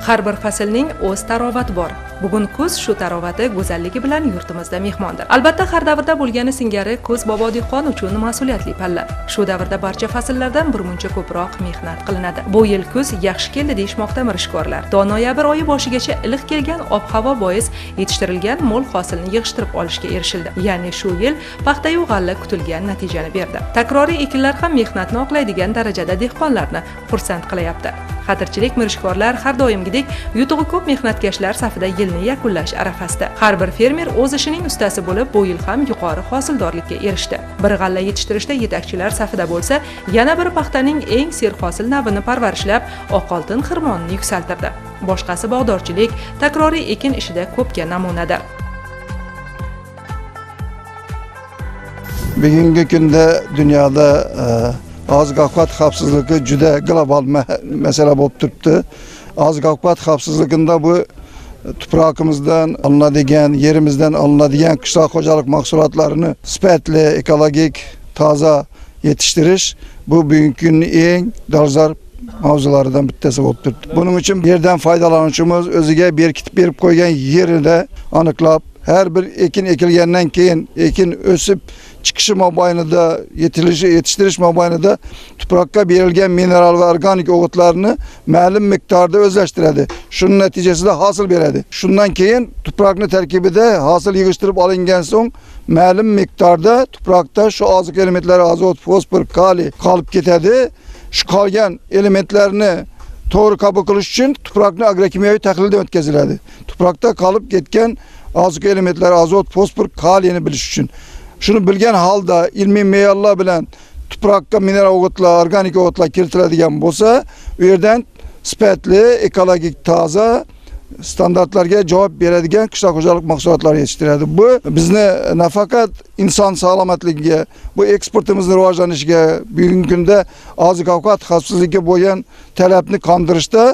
Har bir faslning o'z tarovati bor. Bugun kuz shu tarovati go'zalligi bilan yurtimizda mehmondir. Albatta, har davrda bo'lgani singari kuz bobo dehqon uchun mas'uliyatli palla. Shu davrda barcha fasllardan birmuncha ko'proq mehnat qilinadi. Bu yil kuz yaxshi keldi deyishmoqda mirishkorlar. To noyabr oyi boshigacha iliq kelgan ob-havo bois yetishtirilgan mo'l hosilni yig'ishtirib olishga erishildi. Ya'ni shu yil paxta-yu g'alla kutilgan natijani berdi. Takroriy ekinlar ham mehnatni oqlaydigan darajada dehqonlarni xursand qilayapti. Xatirchilik mirishkorlar har doimgidek yutug'i ko'p mehnatkashlar safida yilni yakunlash arafasida. Har bir fermer o'z ishining ustasi bo'lib, bu yil ham yuqori hosildorlikka erishdi. Bir g'alla yetishtirishda yetakchilar safida bo'lsa, yana bir paxtaning eng serhosil navini parvarishlab, oq oltin xirmonini yuksaltirdi. Boshqasi bog'dorchilik, takroriy ekin ishida ko'pga namunadir. Bugungi kunda dunyoda oziq-ovqat xavfsizligi juda global masala bo'lib turibdi. Oziq-ovqat xavfsizligida bu tuprog'imizdan olinadigan, yerimizdan olinadigan qishloq xo'jalik mahsulotlarini sifatli, ekologik, toza yetishtirish bu bugungi kunning eng dolzarb mavzularidan bittasi bo'lib turibdi. Buning uchun yerdan foydalanuvchimiz o'ziga berkitib berib qo'ygan yerida aniqlab, har bir ekin ekilgandan keyin ekin o'sib chiqishi mobaynida, yetishtirish mobaynida tuproqqa berilgan mineral va organik o'g'itlarni ma'lum miqdorda o'zlashtiradi. Shuning natijasida hosil beradi. Shundan keyin tuproqning tarkibida hosil yig'ishtirib olingan so'ng ma'lum miqdorda tuproqda shu oziq elementlari azot, fosfor, kaliy qolib ketadi. Shu qolgan elementlarni to'g'ri qabul qilish uchun tuproqni agrokimyoviy tahlildan o'tkaziladi. Tuproqda qolib ketgan oziq elementlari azot, fosfor, kaliyni bilish uchun. Shuni bilgan holda ilmiy me'yorlar bilan tuproqqa mineral o'g'itlar, organik o'g'itlar kiritiladigan bo'lsa, u yerdan sifatli, ekologik toza standartlarga javob beradigan qishloq xo'jalik mahsulotlari yetishtiradi. Bu bizni nafaqat inson salomatligiga, bu eksportimizni rivojlanishiga, bugungi kunda oziq-ovqat xavfsizligiga bo'lgan talabni qondirishda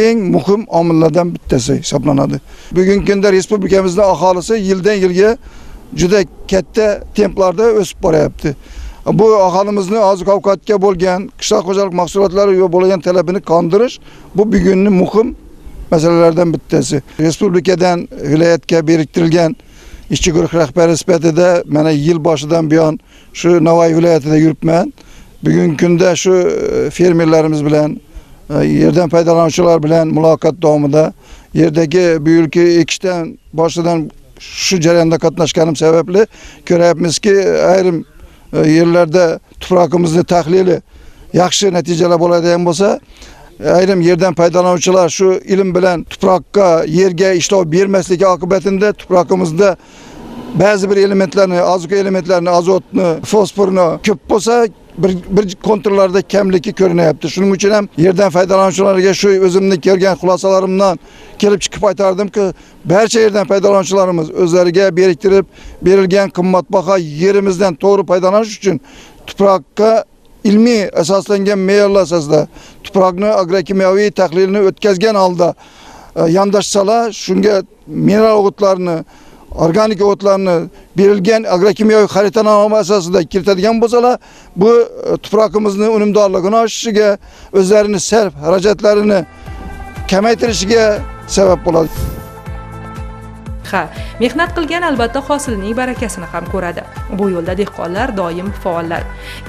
eng muhim omillardan bittasi hisoblanadi. Bugungi kunda respublikamizning aholisi yildan yilga juda katta templarda o'sib boryapti. Bu aholimizni oziq-ovqatga bo'lgan, qishloq xo'jalik mahsulotlariga bo'lgan talabini qondirish bu bugunning muhim masalalardan bittasi. Respublikadan viloyatga biriktirilgan ishchi guruh rahbari sifatida mana yil boshidan buyon shu Navoiy viloyatida yuribman. Bugungi kunda shu fermerlarimiz bilan, yerdan foydalanuvchilar bilan muloqot davomida yerdagi bu yilgi ekishdan boshidan shu jarayonda qatnashganim sababli ko'ryapmizki, ayrim yerlarda tuprog'imizni tahlili yaxshi natijalar bo'ladigan bo'lsa, ayrim yerdan foydalanuvchilar shu ilm bilan tuproqqa, yerga ishlov bermasligi oqibatida tuprog'imizda ba'zi bir elementlarni, oziqa elementlarni, azotni, fosforni ko'p bo'lsa, bir konturlarda kamligi ko'rinyapti. Shuning uchun ham yerdan foydalanuvchilarga shu o'zimni kelgan xulosalarimdan kelib chiqib aytardimki, barcha yerdan foydalanuvchilarimiz o'zlariga biriktirib berilgan qimmatbaho yerimizdan to'g'ri foydalanish uchun tuproqqa ilmiy asoslangan me'yorlar asosida tuproqni agrokimyoviy tahlilini o'tkazgan holda yondashsalar, shunga mineral o'g'itlarni, organik o'g'itlarni berilgan agrokimyoviy xaritanoma asosida kiritadigan bo'lsalar, bu tuprog'imizni unumdorligini oshishiga, o'zlarini sarf xarajatlarini kamaytirishiga sabab bo'ladi. Ha, mehnat qilgan albatta hosilning barakasini ham ko'radi. Bu yo'lda dehqonlar doim faollar.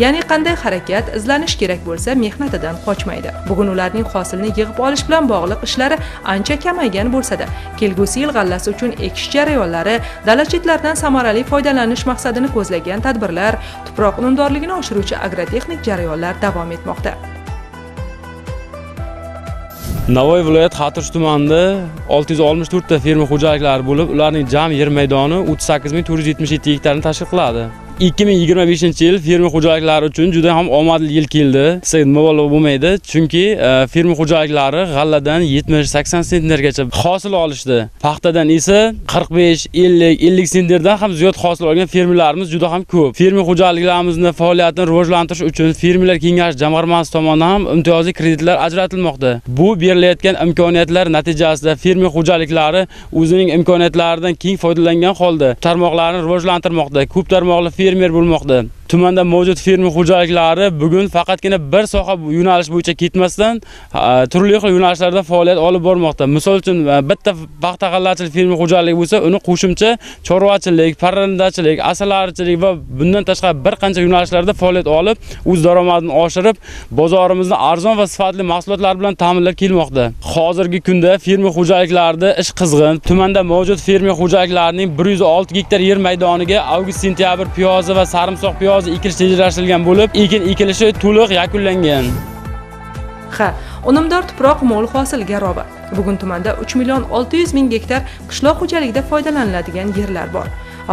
Ya'ni qanday harakat, izlanish kerak bo'lsa, mehnatidan qochmaydi. Bugun ularning hosilni yig'ib olish bilan bog'liq ishlari ancha kamaygan bo'lsa-da, kelgusi yil g'allasi uchun ekish jarayonlari, dala chetlaridan samarali foydalanish maqsadini ko'zlagan tadbirlar, tuproq unumdorligini oshiruvchi agrotexnik jarayonlar davom etmoqda. Navoiy viloyat Xatirchi tumanida 664 ta fermer xo'jaliklari bo'lib, ularning jami yer maydoni 38477 gektarni tashkil qiladi. 2025-yil fermer xo'jaliklari uchun juda ham omadli yil keldi. Desak mubolag'a bo'lmaydi, chunki fermer xo'jaliklari g'alladan 70-80 sentnergacha hosil olishdi. Paxtadan esa 45, 50, 50 sentnerdan ham ziyod hosil olgan fermerlarimiz juda ham ko'p. Fermer xo'jaliklarimizni faoliyatini rivojlantirish uchun fermerlar kengashi jamg'armasi tomonidan ham imtiyozli kreditlar ajratilmoqda. Bu berilayotgan imkoniyatlar natijasida fermer xo'jaliklari o'zining imkoniyatlaridan keng foydalangan holda tarmoqlarni rivojlantirmoqda, ko'p tarmoqli fermer bo'lmoqda. Tumanda mavjud fermer xo'jaliklari bugun faqatgina bir soha yo'nalish bo'yicha ketmasdan turli xil yo'nalishlarda faoliyat olib bormoqda. Misol uchun bitta paxta g'allachilik fermer xo'jaligi bo'lsa, uni qo'shimcha chorvachilik, parrandachilik, asalarichilik va bundan tashqari bir qancha yo'nalishlarda faoliyat olib, o'z daromadini oshirib, bozorimizni arzon va sifatli mahsulotlar bilan ta'minlab kelmoqda. Hozirgi kunda fermer xo'jaliklarida ish qizg'in. Tumanda mavjud fermer xo'jaliklarining 106 gektar yer maydoniga avgust-sentyabr piyozi va sarimsoq piyozi ekilish rejalashtirilgan bo'lib, ekin ekilishi to'liq yakunlangan. Ha, unumdor tuproq mo'l hosil garovi. Bugun tumanda 3 million 600 ming gektar qishloq xo'jaligida foydalaniladigan yerlar bor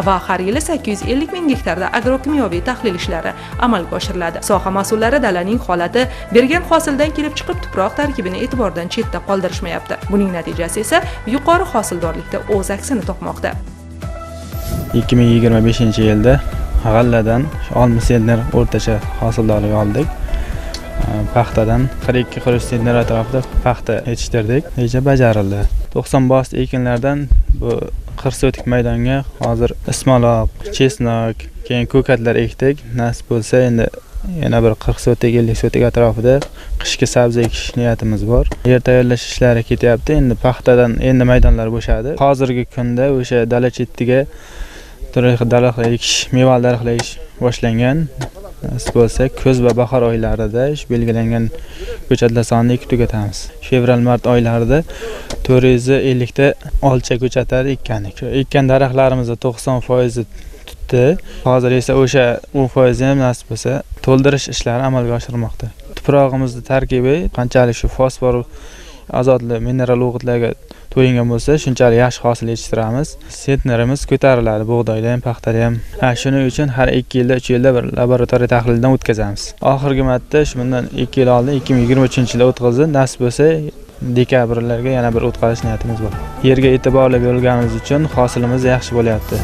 va har yili 850 ming gektarda agrokimyoviy tahlil ishlari amalga oshiriladi. Soha mas'ullari dalaning holati, bergan hosildan kelib chiqib tuproq tarkibini e'tibordan chetda qoldirishmayapti. Buning natijasi esa yuqori hosildorlikda o'z aksini topmoqda. 2025-yilda g'alladan 60 sentner o'rtacha hosildorlik oldik. Paxtadan 42-43 sentner atrofida paxta yetishtirdik. Reja bajarildi. 90 bosdi ekinlardan bu 40 sotik maydonga hozir ismaloq, chesnok, keyin ko'katlar ekdik. Nasib bo'lsa endi yana bir 40 sotik, 50 sotik atrofida qishki sabzi ekish niyatimiz bor. Yer tayyorlash ishlari ketyapti. Endi paxtadan endi maydonlar bo'shadi. Hozirgi kunda o'sha dala chetiga turli xil daraxtlar ekish, mevali daraxtlar ekish boshlangan. Nasib bo'lsa kuz va bahor oylarida shu belgilangan ko'chatlar sonini ekib tugatamiz. Fevral-mart oylarida 450 ta olcha ko'chatlari ekkandik. Shu ekkan daraxtlarimizni 90% tutdi. Hozir esa o'sha 10% ham nasib bo'lsa to'ldirish ishlari amalga oshirilmoqda. Tuprog'imizning tarkibi qanchalik shu fosfor, azotli mineral o'g'itlarga to'yingan bo'lsa, shunchalik yaxshi hosil yetishtiramiz. Sentnerimiz ko'tariladi, bug'doyda ham, paxtada ham. Shuning uchun har 2 yilda, 3 yilda bir laboratoriya tahlilidan o'tkazamiz. Oxirgi marta shu bundan 2 yil oldin 2023-yilda o'tkazdi. Nasib bo'lsa dekabrlarga yana bir o'tkazish niyatimiz bor. Yerga e'tiborli bo'lganimiz uchun hosilimiz yaxshi bo'lyapti.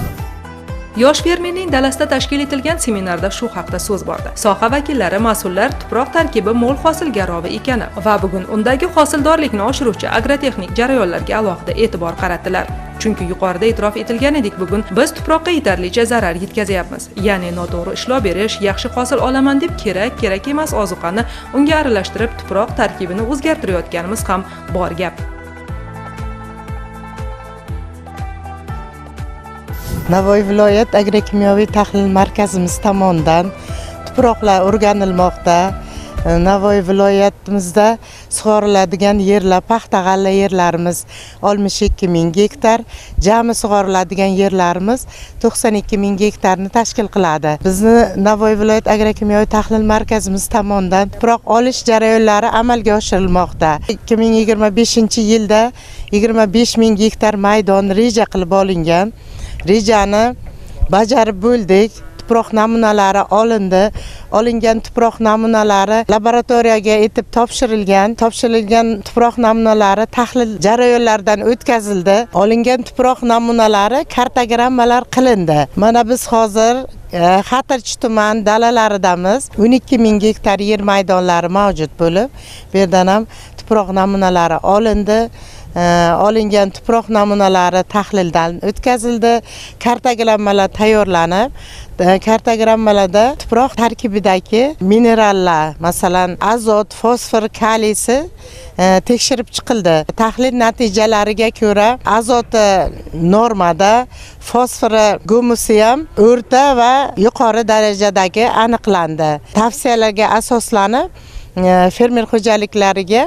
Yosh fermerning dalasida tashkil etilgan seminarda shu haqda so'z bordi. Soha vakillari, mas'ullar tuproq tarkibi mo'l hosil garovi ekani va bugun undagi hosildorlikni oshiruvchi agrotexnik jarayonlarga alohida e'tibor qaratdilar. Chunki yuqorida e'tirof etilganidek, bugun biz tuproqqa yetarlicha zarar yetkazyapmiz. Ya'ni noto'g'ri ishlov berish, yaxshi hosil olaman deb kerak emas ozuqani unga aralashtirib tuproq tarkibini o'zgartirayotganimiz ham bor gap. Navoiy viloyat agrokimyoviy tahlil markazimiz tomonidan tuproqlar o'rganilmoqda. Navoiy viloyatimizda sug'oriladigan yerlar, paxta g'alla yerlarimiz 62 ming gektar, jami sug'oriladigan yerlarimiz 92 ming gektarni tashkil qiladi. Bizni Navoiy viloyat agrokimyoviy tahlil markazimiz tomonidan tuproq olish jarayonlari amalga oshirilmoqda. 2025-yilda 25 ming gektar maydon reja qilib olingan. Rejani bajarib bo'ldik. Tuproq namunalari olindi. Olingan tuproq namunalari laboratoriyaga etib topshirilgan. Topshirilgan tuproq namunalari tahlil jarayonlaridan o'tkazildi. Olingan tuproq namunalari kartogrammalar qilindi. Mana biz hozir Xatirchi tuman dalalaridamiz. 12 ming gektar yer maydonlari mavjud bo'lib, bu yerdan ham tuproq namunalari olindi. Olingan tuproq namunalari tahlildan o'tkazildi. Kartogrammalar tayyorlanib, kartogrammalarda tuproq tarkibidagi minerallar, masalan, azot, fosfor, kaliysi tekshirib chiqildi. Tahlil natijalariga ko'ra azoti normada, fosfori, gumusi ham o'rta va yuqori darajadagi aniqlandi. Tavsiyalarga asoslanib, fermer xo'jaliklariga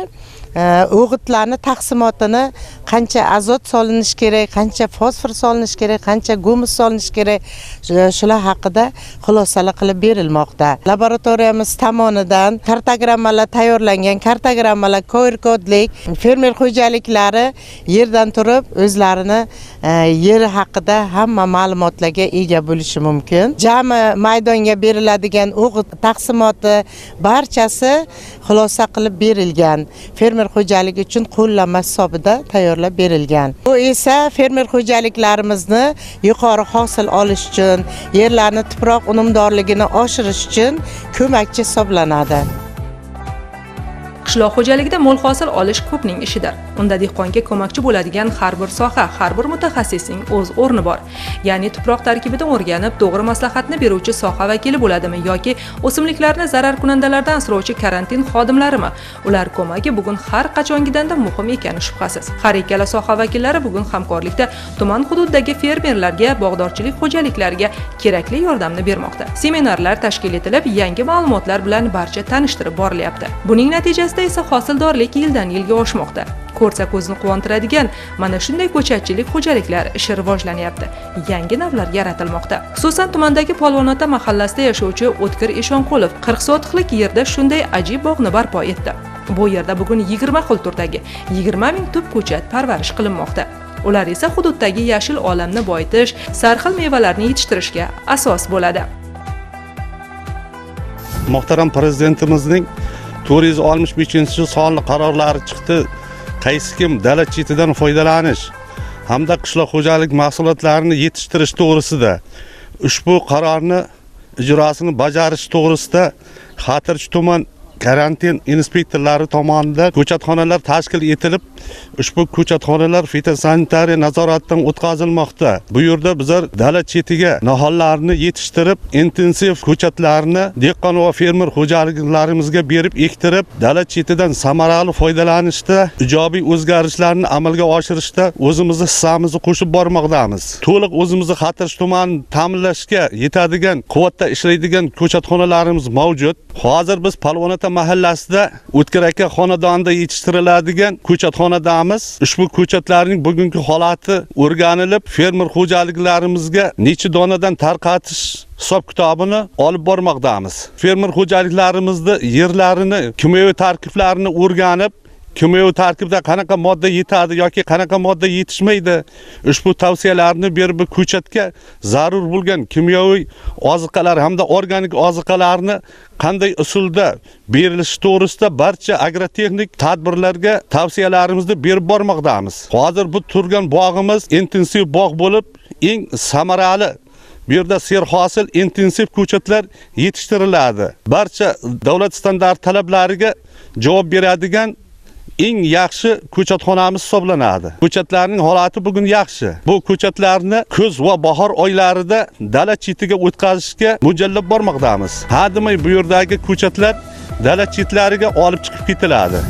o'g'itlarni taqsimotini qancha azot solinishi kerak, qancha fosfor solinishi kerak, qancha gumus solinishi kerak, shular haqida xulosalar qilib berilmoqda. Laboratoriyamiz tomonidan kartogrammalar tayyorlangan, kartogrammalar QR kodlik, fermer xo'jaliklari yerdan turib o'zlarini yeri haqida hamma ma'lumotlarga ega bo'lishi mumkin. Jami maydonga beriladigan o'g'it taqsimoti barchasi xulosa qilib berilgan. Fermer xo'jaligi uchun qo'llanma hisobida tayyorlab berilgan. Bu esa fermer xo'jaliklarimizni yuqori hosil olish uchun, yerlarni tuproq unumdorligini oshirish uchun ko'makchi hisoblanadi. Qishloq xo'jaligida mo'l hosil olish ko'pning ishidir. Unda dehqonga ko'makchi bo'ladigan har bir soha, har bir mutaxassisning o'z o'rni bor. Ya'ni tuproq tarkibini o'rganib, to'g'ri maslahatni beruvchi soha vakili bo'ladimi yoki o'simliklarni zararkunandalardan asrovchi karantin xodimlarimi? Ular ko'magi bugun har qachongidanda muhim ekani shubhasiz. Har ikkala soha vakillari bugun hamkorlikda tuman hududidagi fermerlarga, bog'dorchilik xo'jaliklariga kerakli yordamni bermoqda. Seminarlar tashkil etilib, yangi ma'lumotlar bilan barcha tanishtirib borilyapti. Buning natijasida esa hosildorlik yildan yilga oshmoqda. Ko'rsa ko'zni quvontiradigan mana shunday ko'chatchilik xo'jaliklar ishi rivojlanyapti. Yangi navlar yaratilmoqda. Xususan, tumandagi Polvonota mahallasida yashovchi O'tkir Eshonqulov 40 sotixlik yerda shunday ajib bog'ni barpo etdi. Bu yerda bugun 20 xil turdagi 20 ming tup ko'chat parvarish qilinmoqda. Ular esa hududdagi yashil olamni boyitish, sarxil mevalarni yetishtirishga asos bo'ladi. Muhtaram prezidentimizning 465-sonli qarorlari chiqdi. Qaysi kim dala chetidan foydalanish hamda qishloq xo'jalik mahsulotlarini yetishtirish to'g'risida ushbu qarorni ijrosini bajarish to'g'risida Xatirchi tuman karantin inspektorlari tomonidan ko'chatxonalar tashkil etilib, ushbu ko'chatxonalar fitosanitariya nazoratidan o'tkazilmoqda. Bu yerda bizlar dala chetiga nihollarni yetishtirib, intensiv ko'chatlarni dehqon va fermer xo'jaliklarimizga berib ektirib, dala chetidan samarali foydalanishda ijobiy o'zgarishlarni amalga oshirishda o'zimizni hissamizni qo'shib bormoqdamiz. To'liq o'zimizni Xatirchi tumanini ta'minlashga yetadigan quvvatda ishlaydigan ko'chatxonalarimiz mavjud. Hozir biz Polvonota mahallasida O'tkir aka xonadonida yetishtiriladigan ko'chatxonadamiz. Ushbu ko'chatlarning bugungi holati o'rganilib, fermer xo'jaliklarimizga necha donadan tarqatish hisob kitobini olib bormoqdamiz. Fermer xo'jaliklarimizni yerlarini, kimyoviy tarkiblarini o'rganib, kimyoviy tarkibda qanaqa modda yetadi yoki qanaqa modda yetishmaydi, ushbu tavsiyalarni berib ko'chatga zarur bo'lgan kimyoviy oziqalar hamda organik oziqalarni qanday usulda berilishi to'g'risida barcha agrotexnik tadbirlarga tavsiyalarimizni berib bormoqdamiz. Hozir bu turgan bog'imiz intensiv bog' bo'lib, eng samarali bu yerda serhosil intensiv ko'chatlar yetishtiriladi. Barcha davlat standart talablariga javob beradigan eng yaxshi ko'chatxonamiz hisoblanadi. Ko'chatlarning holati bugun yaxshi. Bu ko'chatlarni kuz va bahor oylarida dala chetiga o'tkazishga mo'ljallab bormoqdamiz. Hademay bu yerdagi ko'chatlar dala chetlariga olib chiqib ketiladi.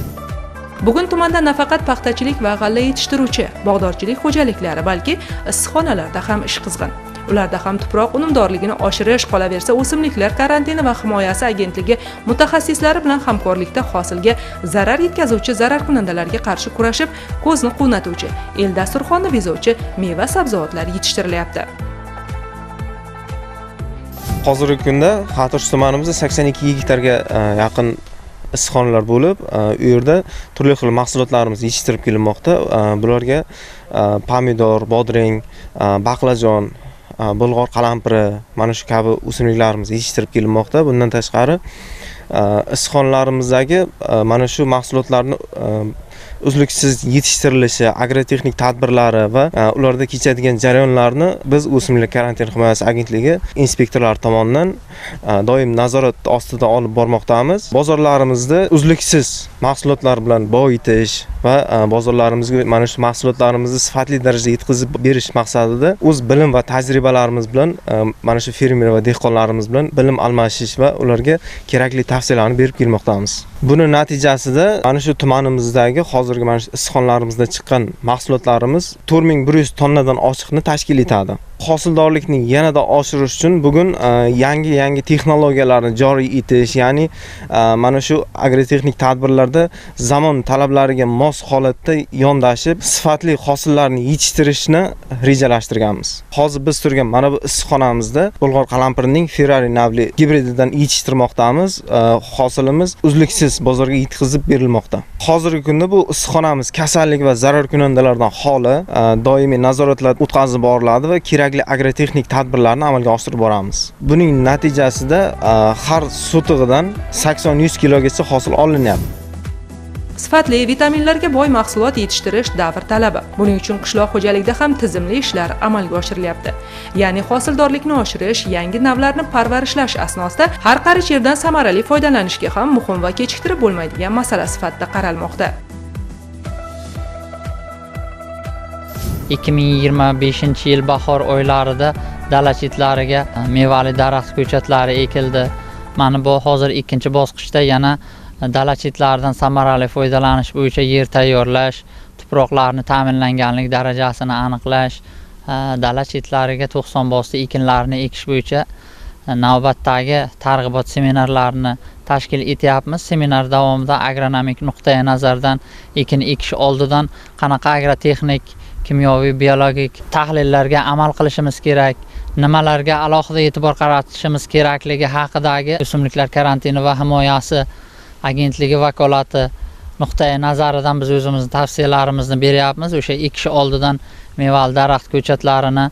Bugun tumanda nafaqat paxtachilik va g'alla yetishtiruvchi, bog'dorchilik xo'jaliklari, balki issiqxonalarda ham ish qizg'in. Ularda ham tuproq unumdorligini oshirish, qolaversa o'simliklar karantini va himoyasi agentligi mutaxassislari bilan hamkorlikda hosilga zarar yetkazuvchi zararkunandalarga qarshi kurashib, ko'zni quvnatuvchi, el dasturxonni bezovchi meva sabzavotlar yetishtirilyapti. Hozirgi kunda Xatirchi tumanimizda 82 gektarga yaqin issiqxonalar bo'lib, u yerda turli xil mahsulotlarimiz yetishtirib kelinmoqda. Bularga pomidor, bodring, baqlajon, bulg'or qalampiri, mana shu kabi o'simliklarimiz yetishtirib kelinmoqda. Bundan tashqari issiqxonalarimizdagi mana shu mahsulotlarni uzluksiz yetishtirilishi, agrotexnik tadbirlari va ularda kechadigan jarayonlarni biz O'simliklar karantin himoyasi agentligi inspektorlari tomonidan doim nazorat ostida olib bormoqdamiz. Bozorlarimizda uzluksiz mahsulotlar bilan boyitish va bozorlarimizga mana shu mahsulotlarimizni sifatli darajada yetkazib berish maqsadida o'z bilim va tajribalarimiz bilan mana shu fermer va dehqonlarimiz bilan bilim almashish va ularga kerakli tavsiyalarni berib kelmoqdamiz. Buni natijasida mana shu tumanimizdagi hozirgi mana shu issiqxonalarimizda chiqqan mahsulotlarimiz 4100 tonnadan oshiqni tashkil etadi. Hosildorlikni yanada oshirish uchun bugun yangi texnologiyalarni joriy etish, ya'ni mana shu agrotexnik tadbirlarda zamon talablariga mos holatda yondashib, sifatli hosillarni yetishtirishni rejalashtirganmiz. Hozir biz turgan mana bu issiqxonamizda bulg'or qalampirining Ferrari navli gibrididan yetishtirmoqdamiz. Hosilimiz uzluksiz bozorga yetkazib berilmoqda. Hozirgi kunda bu issiqxonamiz kasallik va zararkunandalardan xoli, doimiy nazoratlar o'tkazib boriladi va kerakli agrotexnik tadbirlarni amalga oshirib boramiz. Buning natijasida har sotig'idan 80-100 kilogacha hosil olinyapti. Sifatli, vitaminlarga boy mahsulot yetishtirish davr talabi. Buning uchun qishloq xo'jaligida ham tizimli ishlar amalga oshirilyapti. Ya'ni hosildorlikni oshirish, yangi navlarni parvarishlash asnosida har qarich yerdan samarali foydalanishga ham muhim va kechiktirib bo'lmaydigan masala sifatida qaralmoqda. 2025-yil bahor oylarida dala chetlariga mevali daraxt ko'chatlari ekildi. Mana bu hozir ikkinchi bosqichda yana dala chetlaridan samarali foydalanish bo'yicha yer tayyorlash, tuproqlarni ta'minlanganlik darajasini aniqlash, dala chetlariga 90 bosti ekinlarni ekish bo'yicha navbatdagi targ'ibot seminarlarini tashkil etyapmiz. Seminar davomida agronomik nuqtai nazardan ekin ekish oldidan qanaqa agrotexnik, kimyoviy, biologik tahlillarga amal qilishimiz kerak, nimalarga alohida e'tibor qaratishimiz kerakligi haqidagi o'simliklar karantini va himoyasi agentligi vakolati nuqtai nazaridan biz o'zimizni tavsiyalarimizni beryapmiz. O'sha ekish oldidan mevali daraxt ko'chatlarini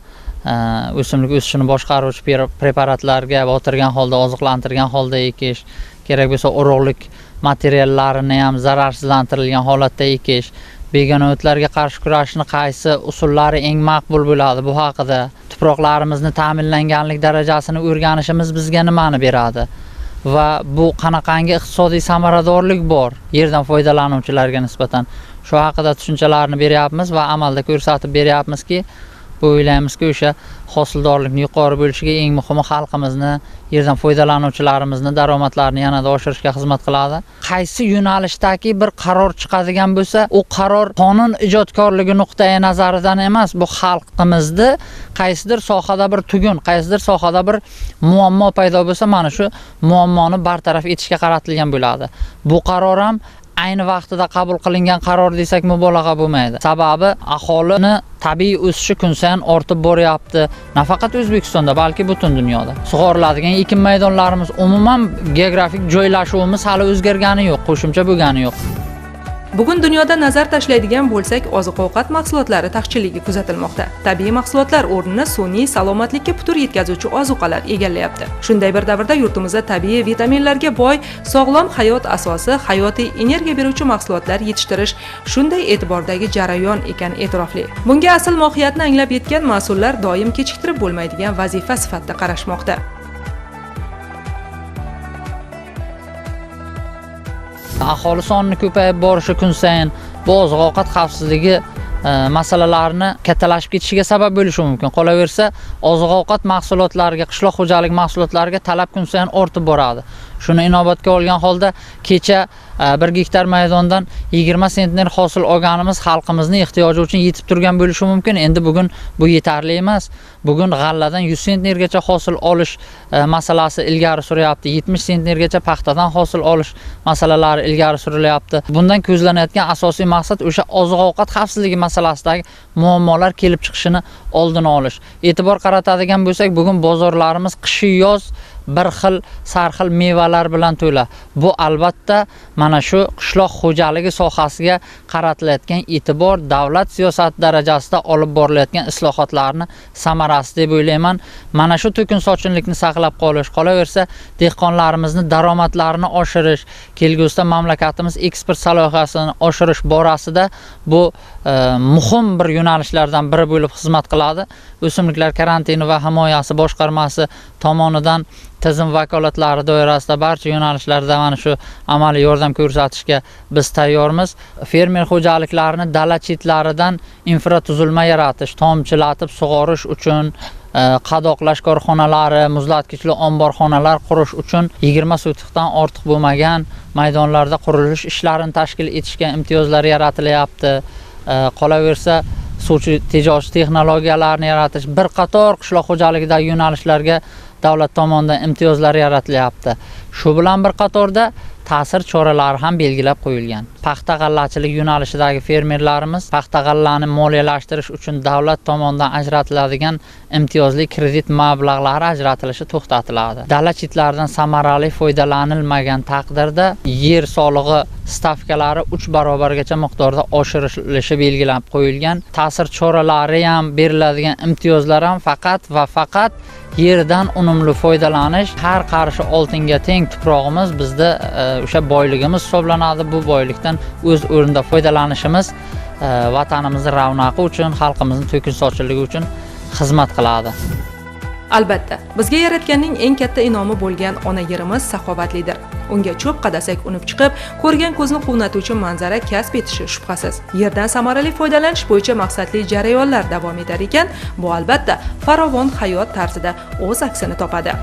o'simlik o'sishini boshqaruvchi preparatlarga botirgan holda, oziqlantirgan holda ekish, kerak bo'lsa urug'lik materiallarini ham zararsizlantirilgan holatda ekish, begona o'tlarga qarshi kurashni qaysi usullari eng maqbul bo'ladi, bu haqida tuproqlarimizni ta'minlanganlik darajasini o'rganishimiz bizga nimani beradi va bu qanaqangi iqtisodiy samaradorlik bor yerdan foydalanuvchilarga nisbatan, shu haqida tushunchalarni beryapmiz va amalda ko'rsatib beryapmizki, bu o'ylaymizki o'sha hosildorlikni yuqori bo'lishiga, eng muhimi xalqimizni, yerdan foydalanuvchilarimizni daromadlarini yanada oshirishga xizmat qiladi. Qaysi yo'nalishdagi bir qaror chiqadigan bo'lsa, u qaror qonun ijodkorligi nuqtai nazaridan emas, bu xalqimizni qaysidir sohada bir tugun, qaysidir sohada bir muammo paydo bo'lsa, mana shu muammoni bartaraf etishga qaratilgan bo'ladi. Bu qaror ham ayni vaqtida qabul qilingan qaror desak mubolag'a bo'lmaydi. Sababi aholini tabiiy o'sishi kun sayin ortib boryapti. Nafaqat O'zbekistonda, balki butun dunyoda. Sug'oriladigan ekin maydonlarimiz, umuman geografik joylashuvimiz hali o'zgargani yo'q, qo'shimcha bo'lgani yo'q. Bugun dunyoda nazar tashlaydigan bo'lsak, oziq-ovqat mahsulotlari taqchilligi kuzatilmoqda. Tabiiy mahsulotlar o'rnini sun'iy salomatlikka putur yetkazuvchi ozuqalar egallayapti. Shunday bir davrda yurtimizda tabiiy vitaminlarga boy, sog'lom hayot asosi, hayotiy energiya beruvchi mahsulotlar yetishtirish shunday e'tibordagi jarayon ekan e'tirofli. Bunga asl mohiyatni anglab yetgan mas'ullar doim kechiktirib bo'lmaydigan vazifa sifatida qarashmoqda. Aholi sonini ko'payib borishi kun sayin bu oziq-ovqat xavfsizligi masalalarini kattalashib ketishiga sabab bo'lishi mumkin. Qolaversa, oziq-ovqat mahsulotlariga, qishloq xo'jalik mahsulotlariga talab kun sayin ortib boradi. Shuni inobatga olgan holda kecha 1 gektar maydondan 20 sentner hosil olganimiz xalqimizning ehtiyoji uchun yetib turgan bo'lishi mumkin. Endi bugun bu yetarli emas. Bugun g'alladan 100 sentnergacha hosil olish masalasi ilgari surilyapti. 70 sentnergacha paxtadan hosil olish masalalari ilgari surilyapti. Bundan ko'zlanayotgan asosiy maqsad o'sha oziq-ovqat xavfsizligi masalasidagi muammolar kelib chiqishini oldini olish. E'tibor qaratadigan bo'lsak, bugun bozorlarimiz qishi yoz bir xil sarxil mevalar bilan to'la. Bu albatta mana shu qishloq xo'jaligi sohasiga qaratilayotgan e'tibor, davlat siyosati darajasida olib borilayotgan islohotlarni samarasi deb o'ylayman. Mana shu to'kin sochinlikni saqlab qolish, qolaversa dehqonlarimizni daromadlarini oshirish, kelgusida mamlakatimiz eksport salohiyatini oshirish borasida bu muhim bir yo'nalishlardan biri bo'lib xizmat qiladi. O'simliklar karantini va himoyasi boshqarmasi tomonidan tizim vakolatlari doirasida barcha yo'nalishlarda mana shu amaliy yordam ko'rsatishga biz tayyormiz. Fermer xo'jaliklarini dala chetlaridan infratuzilma yaratish, tomchilatib sug'orish uchun qadoqlash korxonalari, muzlatgichli omborxonalar qurish uchun 20 sotixdan ortiq bo'lmagan maydonlarda qurilish ishlarini tashkil etishga imtiyozlar yaratilyapti. Qolaversa, suv tejovchi texnologiyalarni yaratish, bir qator qishloq xo'jaligidagi yo'nalishlarga davlat tomonidan imtiyozlar yaratilyapti. Shu bilan bir qatorda ta'sir choralari ham belgilab qo'yilgan. Paxta g'allachilik yo'nalishidagi fermerlarimiz paxta g'allani moliyalashtirish uchun davlat tomonidan ajratiladigan imtiyozli kredit mablag'lari ajratilishi to'xtatiladi. Dala chetlaridan samarali foydalanilmagan taqdirda yer solig'i stavkalari 3 barobargacha miqdorda oshirilishi belgilab qo'yilgan. Ta'sir choralari ham, beriladigan imtiyozlar ham faqat va faqat Yerdan unumli foydalanish, har qarishi oltinga teng tuprog'imiz bizda o'sha boyligimiz hisoblanadi. Bu boylikdan o'z o'rnida foydalanishimiz vatanimizni ravnaqi uchun, xalqimizning to'kin sochilligi uchun xizmat qiladi. Albatta, bizga yaratganning eng katta in'omi bo'lgan ona yerimiz saxovatlidir. Unga cho'p qadasak unib chiqib, ko'rgan ko'zni quvnatuvchi manzara kasb etishi shubhasiz. Yerdan samarali foydalanish bo'yicha maqsadli jarayonlar davom etar ekan, bu albatta farovon hayot tarzida o'z aksini topadi.